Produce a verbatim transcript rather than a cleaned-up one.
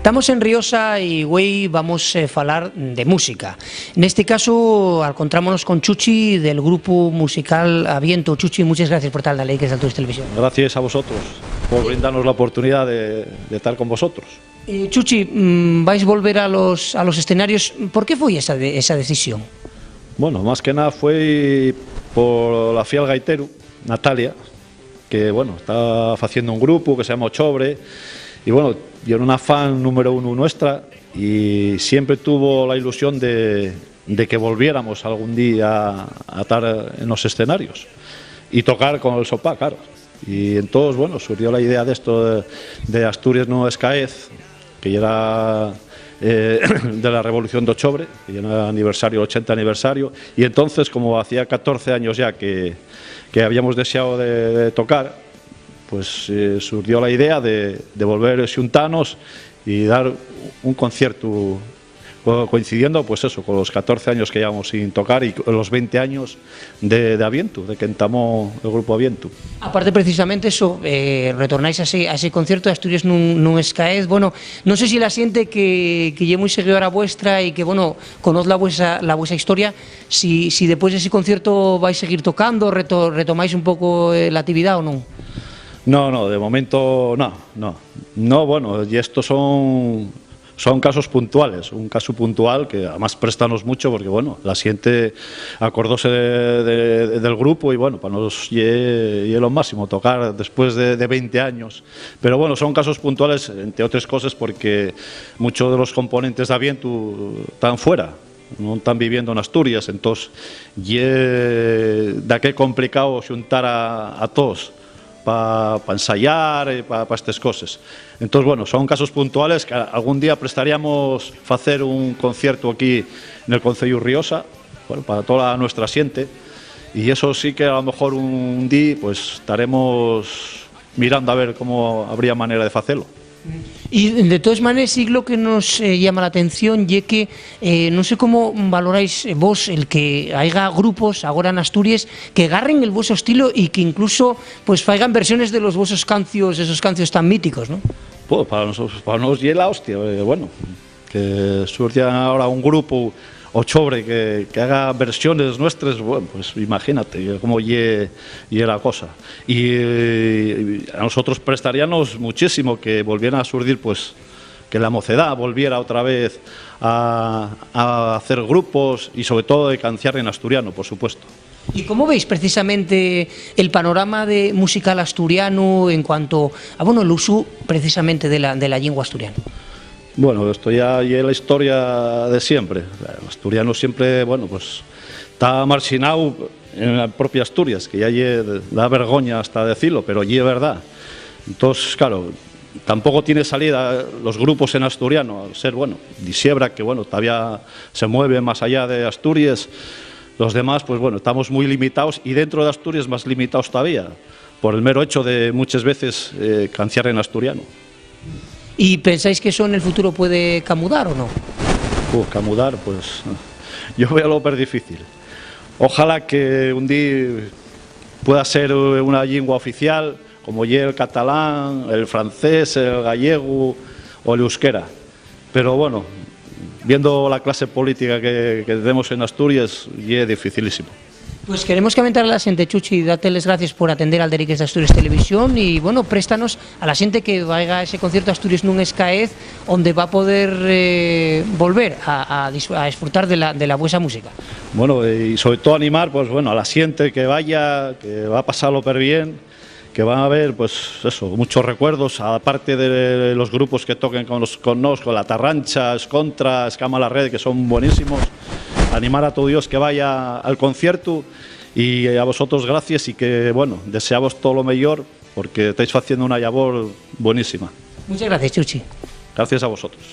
Tamos en Riosa y güei vamos, eh, falar de música. Nesti casu, alcontrámonos con Chuchi del grupu musical Avientu. Chuchi, muches gracies por tar dale que Asturias Televisión. Gracias a vosotros por brindarnos la oportunidad de, de tar con vosotros. Eh, Chuchi, mm, vais volver a los, a los escenarios. ¿Por qué foi esa de-, esa decisión? Bueno, más que nada fue por la fiel gaiteru, Natalia, que, bueno, está faciendo un grupo que se llama Ochobre, y, bueno, yo era una fan número uno nuestra, y siempre tuvo la ilusión de, de que volviéramos algún día a estar en los escenarios y tocar con el sopá, claro. Y entonces, bueno, surgió la idea de esto de, de Asturias no escaez, que ya era, eh, de la Revolución de Ochobre, que ya era aniversario, ochenta aniversario, y entonces, como hacía catorce años ya que, que habíamos dejado de, de tocar, pues, eh, surgió la idea de, de volver a xuntanos y dar un concierto co-, coincidiendo, pues eso, con los catorce años que llevamos sin tocar y con los veinte años de, de Avientu, de que entamó el grupo Avientu. Aparte, precisamente eso, eh, retornáis a ese, a ese concierto de Asturias nun, nun escaez. Bueno, no sé si la xente que, que ye mui seguidora vuestra y que, bueno, conoz la vuesa, la vuesa historia, si, si después de ese concierto vais seguir tocando, reto-, retomáis un poco, eh, la actividad o non. No, no, de momento no, no. No, bueno, y estos son, son casos puntuales, un caso puntual que además préstanos mucho porque, bueno, la xente acordóse de, de, del grupo y, bueno, pa nos ye, ye lo máximo tocar después de, de veinte años. Pero, bueno, son casos puntuales, entre otras cosas, porque muchos de los componentes de Avientu están fuera, no están viviendo en Asturias, entonces ye daqué complicado xuntar a, a todos pa, pa ensayar y pa, pa estes coses. Entonces, bueno, son casos puntuales que a-, algún día prestaríamos facer un concierto aquí en el Conceyu Riosa, bueno, para toda nuestra xente, y eso sí que a lo mejor un día, pues, estaremos mirando a ver cómo habría manera de facelo. Y, de todas maneras, sí lo que nos, eh, llama la atención ye que, eh, no sé cómo valoráis, eh, vos el que haiga grupos agora en Asturias que garren el vueso estilo y que incluso, pues, faigan versiones de los vuesos cancios, esos cancios tan míticos, ¿no? Pues, para nosotros, para nos ye la hostia, eh, bueno, que surja ahora un grupo Ochobre que, que haga versiones nuestras, bueno, pues imagínate cómo ye, ye la cosa. Y, eh, a nosotros prestaríanos muchísimo que volviera a surgir, pues, que la mocedad volviera otra vez a, a hacer grupos y sobre todo de canciar en asturiano, por supuesto. ¿Y cómo veis precisamente el panorama de musical asturiano en cuanto a, bueno, el uso precisamente de la, de la lengua asturiana? Bueno, esto ya ye la historia de siempre. O sea, el asturiano siempre, bueno, pues, está marxinao en la propia Asturias, que ya ye, da vergoña hasta decirlo, pero ye verdad. Entonces, claro, tampoco tiene salida los grupos en asturiano, al ser, bueno, disiebra que, bueno, todavía se mueve más allá de Asturias. Los demás, pues bueno, estamos muy limitados y dentro de Asturias más limitados todavía, por el mero hecho de muchas veces, eh, canciar en asturiano. ¿Y pensáis que eso en el futuro puede camudar o no? Uh, camudar, pues, yo veo lo per difícil. Ojalá que un día pueda ser una lengua oficial, como ye el catalán, el francés, el gallego o el euskera. Pero, bueno, viendo la clase política que, que tenemos en Asturias, ye dificilísimo. Pues queremos comentar a la xente, Chuchi, date les gracies por atender al Deriques de Asturias Televisión y, bueno, préstanos a la xente que vaiga a ese concierto Asturias nun escaez, onde va a poder, eh, volver a, a dis-, a esfrutar de la, de la vuesa música. Bueno, y sobre todo animar, pues, bueno, a la xente que vaya, que va a pasarlo per bien, que van a haber, pues, eso, muchos recuerdos, aparte de los grupos que toquen con nos, con nos, con La Tarrancha, Escontra, Escama la Red, que son buenísimos. Animar a todo Dios que vaya al concierto y a vosotros gracias y que, bueno, deseamos todo lo mejor porque estáis haciendo una labor buenísima. Muchas gracias, Chuchi. Gracias a vosotros.